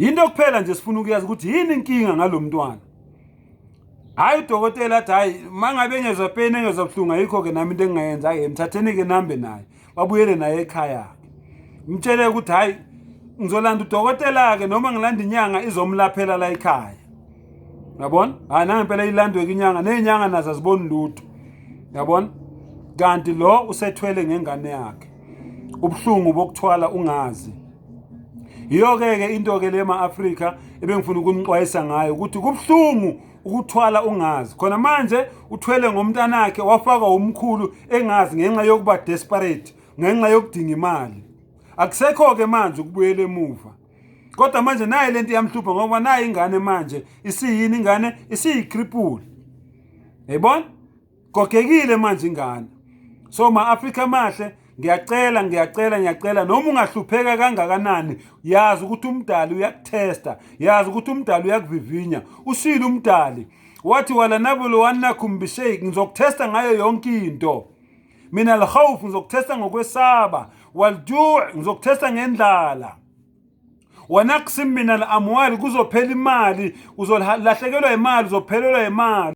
Yinto kuphela nje sifuna ukuyazi ukuthi yini inkinga ngalomntwana. Hayi, udokotela athi, hayi, mangabe engezwa pain, engezwa buhlungu, ayikho ke nami into engingayenza. Hayi, mthatheni ke nambe naye, babuyele naye ekhaya. Mtshele ukuthi, hayi, ngizolanda udokotela ke noma ngilanda inyanga izomlaphela la ekhaya. Yabona, hayi, nangempela ilandwe inyanga, nezinyanga nazo aziboni lutho. Yabona, kanti lo usethwele ngengane yakhe. Ubuhlungu bokuthwala ungazi. Yiyo-ke ke into ke le ma-Afrika ebengifuna ukunixwayisa ngayo, ukuthi kubuhlungu ukuthwala ungazi. Khona manje uthwele ngomntanakhe, wafakwa umkhulu engazi, ngenxa yokuba desperate, ngenxa yokudinga imali. Akusekho-ke manje ukubuyela emuva, kodwa manje naye lento iyamhlupha, ngoba naye ingane manje isiyini? Ingane isiyi-cripple, yayibona, gogekile manje ingane. So ma-Afrika mahle, ngiyacela, ngiyacela, ngiyacela, noma ungahlupheka kangakanani, yazi ukuthi umdali uyakuthesta, yazi ukuthi umdali uyakuvivinya. Usile umdali wathi, ولنبلونكم بشيء, ngizokuthesta ngayo yonke into. من الخوف, ngizokuthesta ngokwesaba. والجوع, ngizokuthesta ngendlala. ونقص من الأموال, kuzophela imali, uzolahlekelwa imali, uzophelelwa imali.